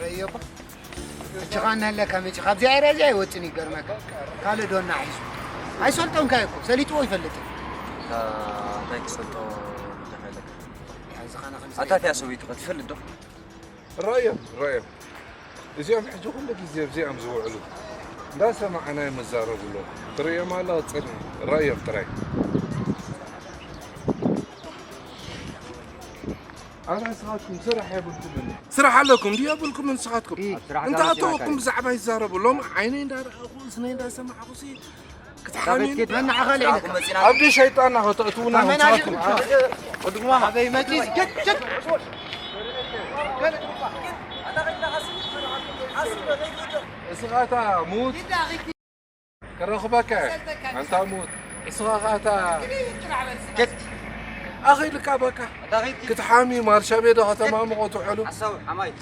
ረዮባ እጅኻ እናሃለካ መጪ ካብዚ ኣየር እዚ ኣይወፅን ይገርመካ። ካልእ ዶና ሒዙ ኣይሰልጦንካ እኮ ሰሊጥዎ ይፈልጥ እዩ። እንታይ ክሰልጦ ተፈለግ ኣታ እቲኣ ሰበይቱ ከ ትፈልጥ ዶ? ራእዮም ራእዮም እዚኦም ሕጂ ኩሉ ግዜ ኣብዚኦም ዝውዕሉ እንዳሰማዕና እዮም ዝዛረቡ ኣለዉ። ትርእዮም ኣለዉ ፅን ራእዮም ጥራይ። ኣረ ንስኻትኩም ስራሕ የብልኩምን። ስራሕ ኣለኩም ድዩ የብልኩምን ንስኻትኩም? እንተ ኣተወኩም ብዛዕባ ይዛረቡ ሎም ዓይነይ እንዳረኣኹ እዝነይ እንዳሰማዕኹ ሲ ክትሓሚን መናዕኻ ልዒልካ ኣብዲ ሸይጣና ከተእትውና ንስኻትኩም ኣበይ መፂ ገጭ እስኻታ ሙት ክረኽበካ ኣንታ ሙት እስኻ ኻታ ኣኺልካ በካ ክትሓሚ ማርሻ ቤዶ ከተማምቖ ትውዕሉ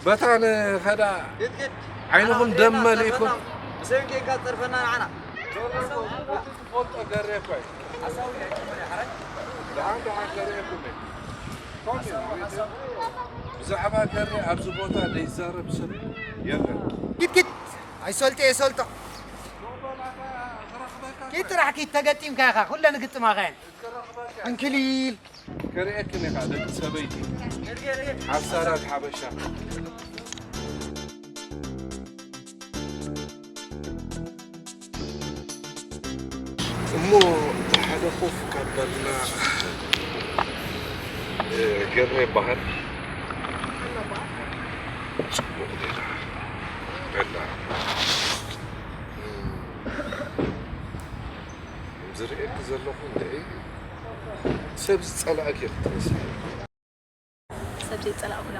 በታ ንኸዳ ዓይንኹም ደም መሊእኩም ብሰንኪ ኢንካ ትጸርፈና ንዓና ትፈልጦ ገሬ እኮ እዩ ደሓን ደሓን ገሬ እኩም እዩ ብዛዕባ ገሬ ኣብዚ ቦታ ዘይዛረብ ሰብ የለን ኪትኪት ኣይሰልጦ የሰልጦ ኪድ ጥራሕ ኪድ ተገጢምካ ኢኻ ኩለን ግጥማኻ እየን ዕንክሊል ከርእየክን ኢኻ ደቂ ሰበይቲ ሓሳራት ሓበሻ እሞ ሓደ ኮፍ ካብ በልና ገሬ ይበሃል ጽቡቕ ዜና በላ ዝርእየኪ ዘለኹ እንድዒ ሰብ ዝጸላእኪ ክትመስሊ ሰብ ዘይጸላእኩላ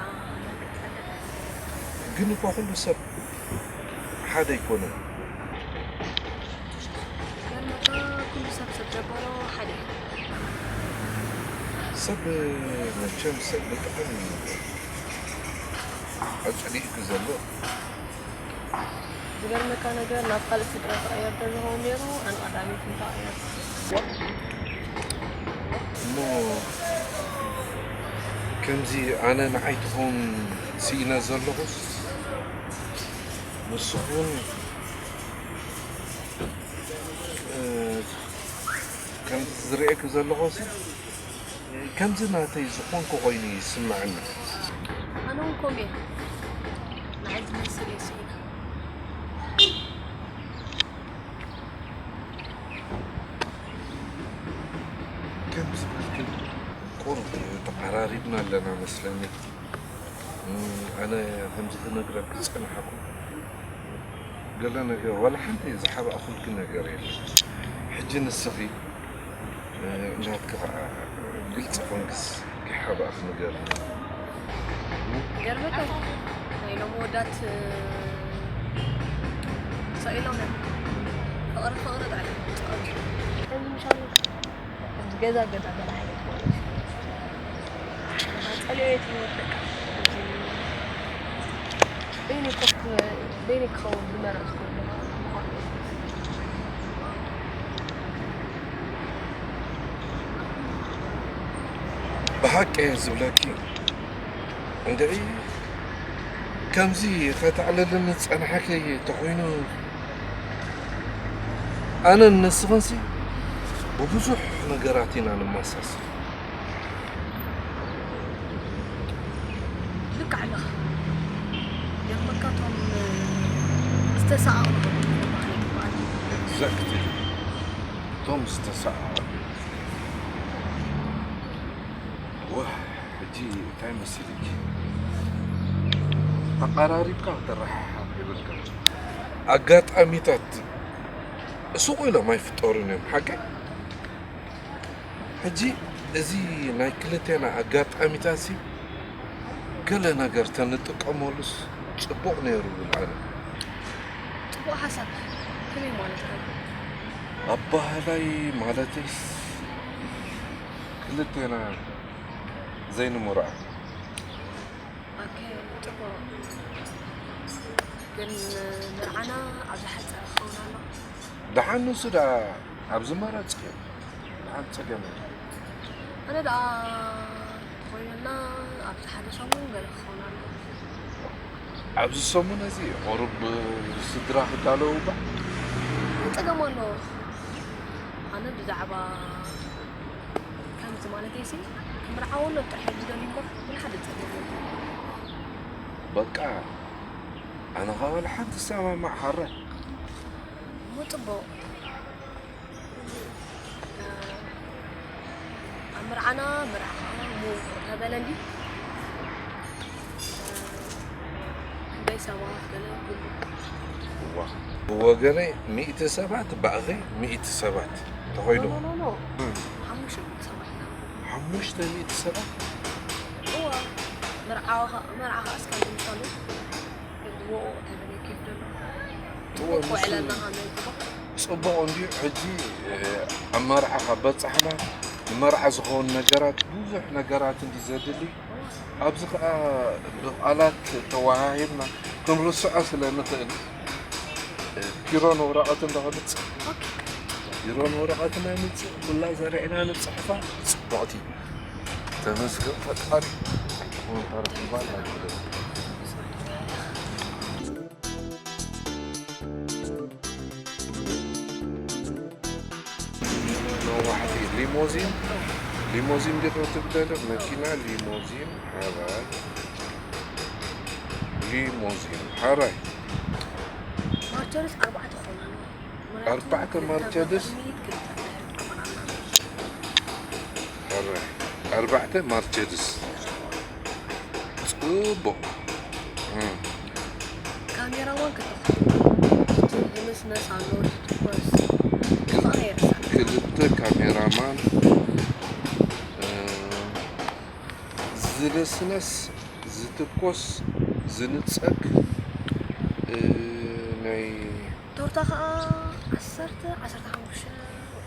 ግን እኳ ኩሉ ሰብ ሓደ ኣይኮነን ገርመካ ኩሉ ሰብ ሰብ ዘበሎ ሓደ እዩ። ሰብ መቸም ሰብ ብጣዕሚ እዩ ኣጸሊእኪ ዘሎ ዝገርመካ ነገር ናብ ካልእ ስድራ ክቕየር ተዝኸውን ነይሩ ኣነ ቀዳሚት ምተቐየርኩ። እሞ ከምዚ ኣነ ንዓይ ትኸውን ስኢነ ዘለኹስ ንስኹን ከምዚ ዝርእየኪ ዘለኹስ ከምዚ ናተይ ዝኾንኩ ኮይኑ ይስምዐኒ። ኣነ እውን ከምኡ እየ። ንዓይ ዝመስል እየ ስኢነ። ከምዚ በልክን ቁሩብ ተቐራሪብና ኣለና መስለኒ። ኣነ ከምዚ ክነግረኪ ዝጸናሕኩ ገለ ነገር ዋላ ሓንቲ ዝሓባእኹልኪ ነገር የለን። ሕጂ ንስኺ ናትኪ ኸዓ ግልፂ ኮንክስ ከይሓባእኪ ንገርኒ። ይገርመካ ናይ ሎም ወዳት ሳኢሎም እዮም ፍቕሪ ፍቕሪ ጣዕዮም ፃወት ከምዚ ምሻሉ ከምዚ ገዛ ገዛ ገለ ዓይነት ማለት እዩ ጸልዮ የትወደቅ በይነይ ኮፍ በይነይ ክኸውን ዝመረፅኩ ብሓቂ እየ ዝብለኪ እንድዒ ከምዚ ከተዕልልኒ ዝጸንሐኪ ተኾይኑ ኣነን ንስኽንሲ ብብዙሕ ነገራት ኢና ንመሳሰል ልክዕ ኣለኻ የርመካቶም ዝተሰኣቕሉ Exactly እቶም ዝተሰኣቐሉ ወህ ሕጂ እንታይ መሲልኪ ኣቐራሪብካ ክትረሓሓቕ ይብልካ ኣጋጣሚታት ሱቕ ኢሎም ኣይፍጠሩን እዮም ሓቀይ ሕጂ እዚ ናይ ክልቴና ኣጋጣሚታሲ ገለ ነገር ተንጥቀመሉስ ጽቡቕ ነይሩ ይብል ኣነ። ጽቡቕ ሓሳብ ከመይ ማለትካ? ኣባህላይ ማለተይስ ክልቴና ዘይንምርዖ። ኦኬ ጽቡቕ ግን ምርዓና ኣብ ዝሓጸረ ክኸውን ኣሎ። ደሓን ንሱ ደኣ ኣብ ዝመረጽክዮ ደሓን ጸገም የለን። ኣነ ደኣ ተኾይኑልና ኣብዚ ሓደ ሰሙን ገለ ክኸውን ኣሎ። ኣብዚ ሰሙን እዚ ቁሩብ ስድራ ክዳለዉ እባ። እንታይ ጸገም ኣለዎ? ኣነ ብዛዕባ ከምዚ ማለተይሲ ክምርዓወሎም ጥራሕ እየ ዝደሊ እምበር፣ ወላ ሓደ ጸገም የብሉን። በቃ ኣነ ኸኣ ወላ ሓንቲ እሰማማዕ ሓራይ። እሞ ጽቡቕ። ኣብ መርዓና መርዓ ከኣ ምዉቕ ተበለ እንድዩ። ክንደይ ሰባት ገለ ኩሉ። እዋ ብወገነይ ሚእቲ ሰባት ባእኺ ሚእቲ ሰባት ተኾይኑ። ኖ፣ ኖ፣ ኖ። ሓሙሽተ ሚእቲ ሰባት ኢና። ሓሙሽተ ሚእቲ ሰባት? እዋ መርዓ ከ-፣ መርዓ ከኣ እስካብ ዝምሳሉ ምዉቕ ተበለ ይከይድ ዘሎ። እዋ ጽቡቕ ንሱ ውዕለና ከመይ ጽቡቕ። ጽቡቕ እንድዩ። ሕጂ ኣብ መርዓ ካብ በጻሕና ንመርዓ ዝኸውን ነገራት ብዙሕ ነገራት እንድዩ ዘድሊ። ኣብዚ ኸኣ ብቓላት ተወሃሂብና ክንርስዖ ስለ ንኽእል ቢሮን ወረቐትን ዶ ከምጽእ? ቢሮን ወረቐትን ኣይምጽእ፣ ኩላ ዘርዒና ንጽሕፋ ጽቡቕቲ። ተመስገን ፈጣሪ። ተረኺባ ኣላ። ነዋሕቲ ሊሞዚን፣ ሊሞዚን ዲኻ ትብለኒ? መኪና ሊሞዚን ሓራይ፣ ሊሞዚን ሓራይ። ማርቸሪስ ኣርባዕተ ኾይኑ። ኣርባዕተ ማርቸሪስ? ሓራይ፣ ኣርባዕተ ማርቸሪስ። ጽቡቕ። እም። ካሜራማን ክልተ ዝምስመስ ኣሎ፣ ዝትኮስ። ይኸኣ የርሳዕ። ክልተ ካሜራማን፣ እ፣ ዝነስነስ፣ ዝትኮስ፣ ዝንጸግ፣ እ፣ ናይ ቶርታ ኸኣ ዓሰርተ፣ ዓሰርተ ሓሙሽተ፣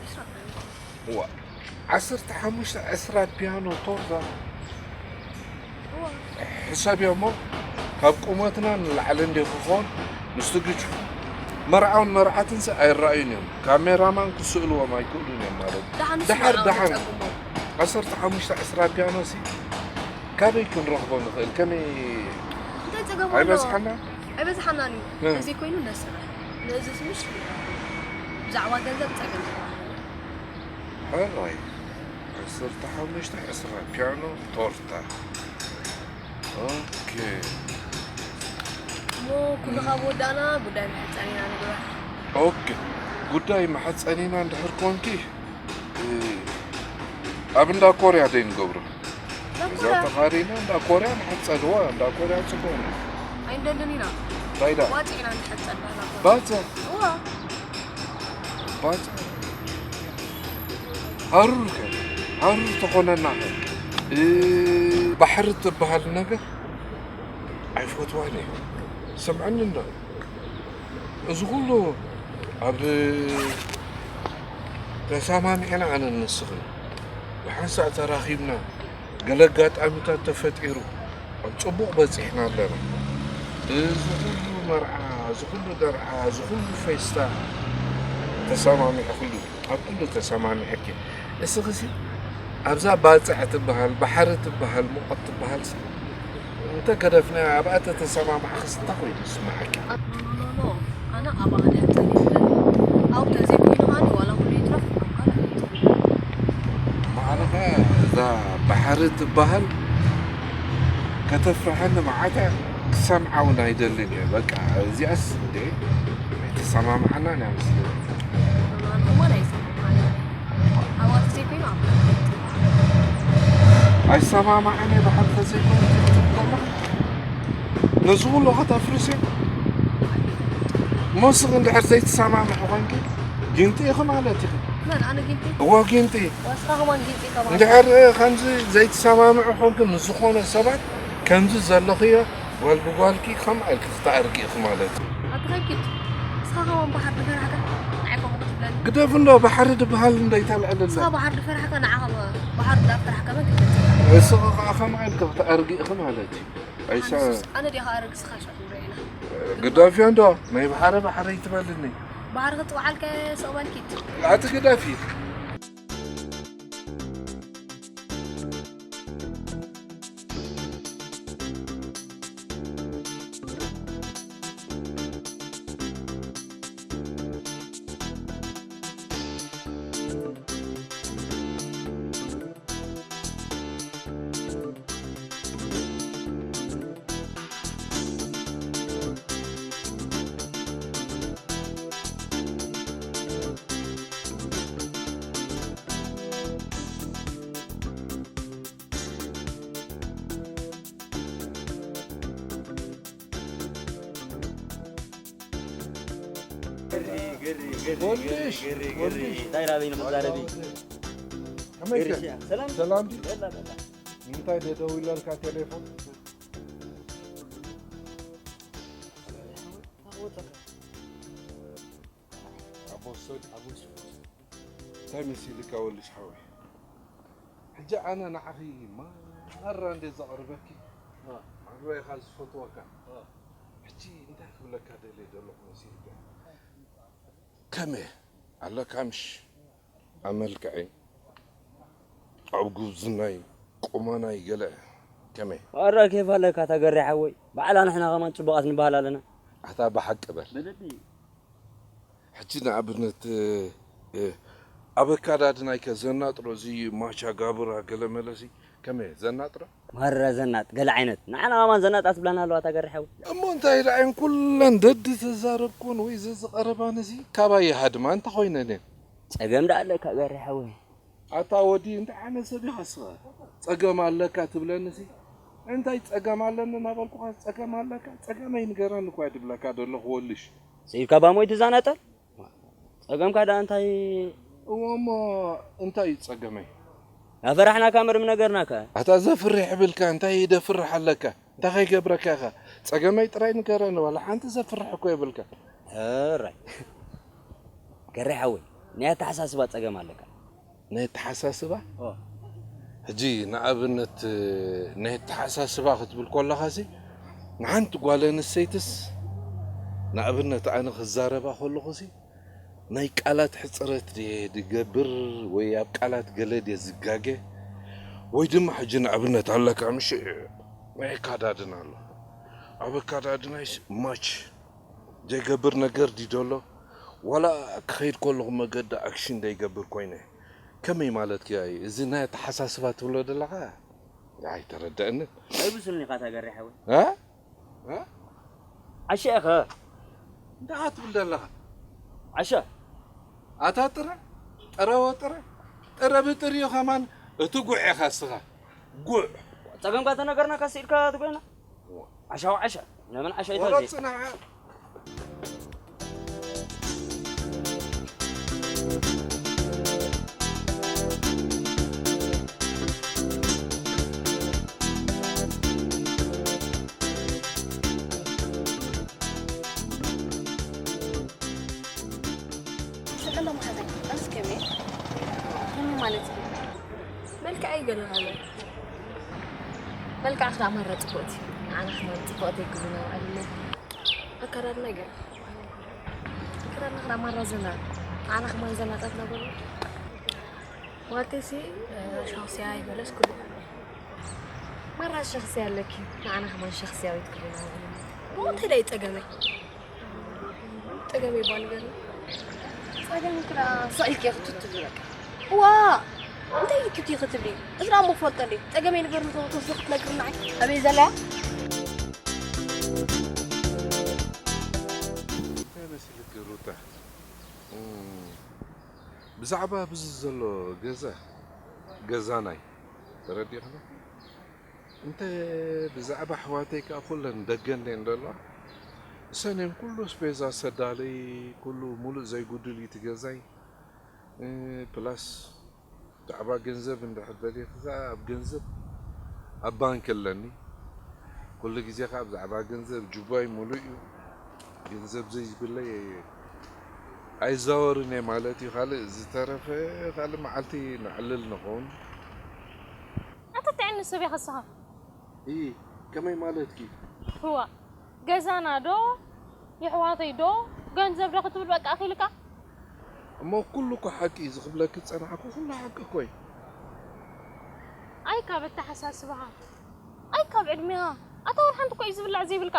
ዒስራ። ዋ፣ ዓሰርተ ሓሙሽተ፣ ዕስራ ፒያኖ ቶርታ። ሕሰብዮ እሞ፣ ካብ ቁመትና ንላዕሊ እንድዩ ክኾን፣ ምስቲ ግጭፉ። መርዓውን መርዓትንስ ኣይረኣዩን እዮም። ካሜራማን ክስእልዎም ኣይክእሉን እዮም ማለት እዩ። ደሓንስ ደሓር፣ መርዓውን ደሓር። ይጸግሙ። ዓሰርተ ሓሙሽተ፣ ዕስራ ፒያኖሲ ካበይ ክንረኽቦ ንኽእል? ከመይ እንታይ ጸገም ኣሎ? ኣይበዝሓና? ኣይበዝሓናን እዩ። እ። እዚ ኮይኑ ነስርሕ። ንእዝስ ምሽ ብዛዕባ ገንዘብ ጸገም የብሉን። ሕራይ፣ ዓሰርተ ሓሙሽተ፣ ዕስራ ፒያኖ ቶርታ። ኦኬ። እሞ ኩሉ ካብ ወዳእና ጉዳይ መሕጸኒ ኢና ንግበር። ኦኬ። ጉዳይ መሐጸኒና እንድሕር ኮንኪ፣ እ፣ ኣብ እንዳ ኮርያ ደይ ንገብሮ። እዛ ተኻሪና እንዳ ኮርያ ንሐጸልዋ፣ እንዳ ኮርያ ጽቡቕ ነው። ኣይንደልን ኢና። እንታይ ዳ? ዋጽ ኢና ንሐጸል ባህላ ኮርያ። ባጽዕ፣ እዋ። ባጽዕ። ሃሩር ከ? ሃሩር ተኾነና ከ? እ፣ ባሕሪ ትበሃል ነገር ኣይፈትዋን እየ። ስምዐኒ እንዶ። እዚ ኩሉ ኣብ ተሰማሚዕና ኣነ ንስኽን ብሓንሳእ ተራኺብና ገለ ኣጋጣሚታት ተፈጢሩ ኣብ ጽቡቕ በጺሕና ኣለና። እዚ ኩሉ መርዓ፣ እዚ ኩሉ ደርዓ፣ እዚ ኩሉ ፌስታ ተሰማሚዕኩሉ፣ ኣብ ኩሉ ተሰማሚዕኪ። እስኽሲ ኣብዛ ባጽዕ ትበሃል፣ ባሕሪ ትበሃል፣ ሙቐት ትበሃል ሲ እንተ ገደፍናዮ ኣብኣ ተተሰማማዕክስ እንታይ ኮይኑ ዝስምዓኪ? ኖ፣ ኖ፣ ኖ፣ ኖ። ኣነ ኣብኣ ክድሕር ጸኒሐ። ኣብኡ ተዘይኮይኑ ከኣ ዋላ ኩሉ ይትረፍ ኣብ ካልእ ክድሕር ጸኒሐ። ማዕረኻ እዛ ባሕሪ ትበሃል ከተፍርሐኒ መዓት እያ፣ ክሰምዓ እውን ኣይደልን እየ። በቃ እዚኣስ እንዴ ኣይተሰማምዓናን እያ መስለኒ። ኣነ ከማን ኣይሰማምዓንን። ኣብኣ ተዘይኮይኑ ኣብ ካልእ ክድሕር ጸኒሐ። ኣይሰማማዕን እየ ባሕሪ ተዘይኮይኑ ትብል ከለኻ ነዚ ኩሉ ከተፍርሲ እሞ ንስኺ እንድሕር ዘይትሰማምዒ ኮንኪ ጊንጢ ኢኺ ማለት ኢኺ። መን ኣነ ጊንጢ? እወ ጊንጢ። ወስኻ ከማን ጊንጢ ኢኻ ማለት። እንድሕር ከምዚ ዘይትሰማምዒ ኮንኪ ምስ ዝኾነ ሰባት ከምዚ ዘለኽዮ ጓል ብጓልኪ ከምኣ ኢልኪ ክተኣርቂ ኢኺ ማለት እዩ። ኣቲ ከኪድ። እስኻ ከማን ባሕሪ ድፈራሕካ ንዓይ ከምኡ ክትብለኒ? ግደፍ እንዶ ባሕሪ ድበሃል እንዶ ይተልዕልለ። እስኻ ባሕሪ ድፈራሕካ ንዓ ከማን ባሕሪ ዳፈራሕካ መን ክትብል? እስኺ ከዓ ከምኣ ኢልኪ ክተኣርቂ ኢኺ ማለት እዩ። ኣይሳ ኣንሱስ ኣነ ዲኻ ኣረግስኻ ሸኹ ርዒና። ግደፍዮ እንዶ ናይ ባሕሪ ባሕሪ ይትበልኒ። ባሕሪ ክትበዓልከ ስቕ በል ኪድ። ኣቲ ግደፊ። ገሪ፣ ገሪ፣ ገሪ፣ ወልድሽ፣ ገሪ፣ ገሪ፣ ወልድሽ። እንታይ ኢላ በይኑ ክዛረብ እዩ? ከመይ ገሪ ከ? ሽያ፣ ሰላም? ሰላም ድዩ? በላ፣ በላ። ንምንታይ ደደዊለልካ ቴሌፎን? ኣቦ ሰድ-፣ ኣቦ ሰድ-፣ እንታይ መሲልካ ወልድሽ ሓወይ? ሕጂ ኣነ ንዓኺ ማራ እንደ ዘቕርበኪ፣ እ። ማራ ኢኻ ዝፈትወካ። እ። ሕጂ እንታይ ክብለካ ደልየ ዘለኹ መሲልካ? ከመ ኣለካ ምሽ? ኣብ መልክዐይ፣ ኣብ ጉብዝናይ፣ ቁመናይ ገለ ከመይ? ማራ ኬፍ ኣለካ ተገሪ ሓወይ። ባዕላ ንሕና ከማን ጽቡቓት ንበሃል ኣለና። ኣታ ብሓቂ በል። በለኒ። ሕጂ ንኣብነት፣ እ፣ እ፣ ኣብ ኣካዳድናይ ከ ዘናጥሮ እዚ ማቻ ጋብራ ገለ መለሲ ከመይ ዘናጥሮ? ማራ ዘናጥ ገለ ዓይነት። ንዓና ከማን ዘናጣ ትብላና ኣለዋ ተገሪ ሓወይ። እሞ እንታይ ደኣየን ኩለን ደዲ ተዛረብኩን ወይ ዘዝቐረባን እዚ ካባይ ይሃድማ እንተ ኮይነን እየን። ጸገም ደኣ ኣለካ ገሪ ሓወይ። ኣታ ወዲ እንታይ ዓይነት ሰብ ኢኻ እስኻ? ጸገም ኣለካ ትብለኒ ሲ? እንታይ ጸገም ኣለኒ እናበልኩኻ ጸገም ኣለካ? ጸገመይ ንገረኒ እኳ ድብለካ ደለኹ ወልሽ። ስኢልካ ባሞይ ትዛናጠል? ጸገምካ ደኣ እንታይ? እዎ እሞ እንታይ እዩ ጸገመይ? ኣፈራሕናካ እምበር ምነገርናካ። ኣታ ዘፍርሕ ብልካ እንታይ ደፍርሕ ኣለካ? እንታይ ከይገብረካ ኢኻ? ጸገመይ ጥራይ ንገረኒ፣ ዋላ ሓንቲ ዘፍርሕ እኮ የብልካ። ሕራይ። ገሬ ሓወይ፣ ናይ ኣተሓሳስባ ጸገም ኣለካ። ናይ ኣተሓሳስባ? ኦ። ሕጂ ንኣብነት ናይ ኣተሓሳስባ ክትብል ከለኻሲ ንሓንቲ ጓል ኣንስተይትስ ንኣብነት ኣነ ክዛረባ ከለኹሲ ናይ ቃላት ሕጽረት ድየ ድገብር ወይ ኣብ ቃላት ገለ ድየ ዝጋገ ወይ ድማ ሕጂ ንኣብነት ኣለካ ምሽ ናይ ኣካዳድና ኣሎ ኣብ ኣካዳድናይስ ማች ዘይገብር ነገር ድዩ ደሎ ዋላ ክኸይድ ከለኹ መገዲ ኣክሽን ዘይገብር ኮይነ ከመይ ማለትኪ እዩ እዚ ናይ ኣተሓሳስባ ትብሎ ዘለኻ ኣይተረደአንን ኣይብስልኒ ኢኻ ታገሪ ሓወይ እ? እ? ዓሻ ኢኸ እንታይ ትብል ዘለኻ ዓሻ ኣታ ጥረ ጥረ ወጥረ ጥረ ብጥሪኡ ከማን እቲ ጉዕ ኢኻ እስኻ ጉዕ ጸገምካ ተነገርና ካስኢልካ ትጎይና ዓሻ ዓሻ ነመን ዓሻ ወረድ ይታዘ ጽናዓ ሰላም መሓዛይ ኣነስ ከመይ ከመይ ማለት እዩ መልክዐይ ገለ ካለ መልክዕኺ ደኣ ማራ ፅቡቕቲ ንዓና ከማን ፅቡቕቲ ኣይክብሉና ውዕልና ኣከዳድና ገለ ኣከዳድናኺ ደኣ ማራ ዘና ንዓና ከማን ዘናጣትና በሉ ማለተይሲ ሸኽስያ ይበለስ ኩሉ ማራ ሸኽስያ ኣለኪ ንዓና ከማን ሸኽስያዊት ክብሉና ውዕልና እንታይ ደኣ ይፀገመ ፀገም ይባል ገለ ፀገም ክላ ስቕ ኢልኪ ክትትሉ በቃ ዋ እንታይ ኢልኪ ትይ ክትብሊ እዚ ደኣ እሞ ክፈልጦ እንዴ ፀገመይ ንገርኒ ተወተወስዶ ክትነግርና ኣበይ ዘላ እንታይ መሲልኪ ሩታ ብዛዕባ ኣብዚ ዘሎ ገዛ ገዛናይ ተረዲእኽኒ እንተ ብዛዕባ ኣሕዋተይ ከኣ ኩለን ደገ እንድየን ዘለዋ እሰን እየን ኩሉ ኣስቤዛ ሰዳለይ ኩሉ ሙሉእ ዘይጉድል እዩ እቲ ገዛይ ፕላስ ብዛዕባ ገንዘብ እንድሕር ደሊኺ ከኣ ኣብ ገንዘብ ኣብ ባንክ ኣለኒ ኩሉ ግዜ ከኣ ብዛዕባ ገንዘብ ጅባይ ሙሉእ እዩ ገንዘብ ዘይብለይ ኣይዛወርን እየ ማለት እዩ ካልእ ዝተረፈ ካልእ መዓልቲ ነዕልል ንኸውን ኣታ ጥዕኒ ሰብ ኢኻ እስኻ እይ ከመይ ማለትኪ ህዋ ገዛና ዶ የሕዋተይ ዶ ገንዘብ ዶ ክትብል በቃ ኣኺልካ እሞ ኩሉ እኮ ሓቂ እዩ ዝኽብለኪ ዝጸናሕኩ ኩሉ ሓቂ እኮ እዩ ኣይ ካብ ኣተሓሳስባኻ ኣይ ካብ ዕድሜኻ ኣታ ወላ ሓንቲ እኮ እዩ ዝብላዕ ዘይብልካ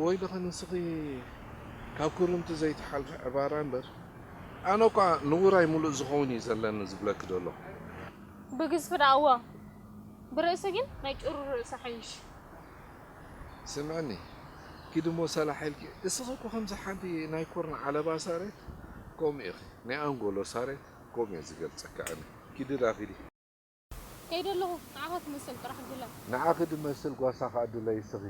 ወይልኺ ንስኺ ካብ ክርምቲ ዘይትሓልፊ ዕባራ እምበር ኣነ እኳ ንውራይ ሙሉእ ዝኸውን እዩ ዘለኒ ዝብለኪ ዘለኹ። ብግዝፊ ደኣ እወ ብርእሲ ግን ናይ ጭሩ ርእሲ ሓይሽ። ስምዕኒ ኪዲ እሞ ሰላሕ ኢልኪ እስኺ እኮ ከምዚ ሓንቲ ናይ ኮርና ዓለባ ሳሬት ከምኡ ኢኺ ናይ ኣንጎሎ ሳሬት ከምኡ እየ ዝገልጸኪ ኣነ ኪዲ ደኣ ኪዲ። ከይደ ኣለኹ ንዓኻ ክመስል ጥራሕ ድለ። ንዓኺ ድመስል ጓሳ ኸኣ ድለዪ እስኺ።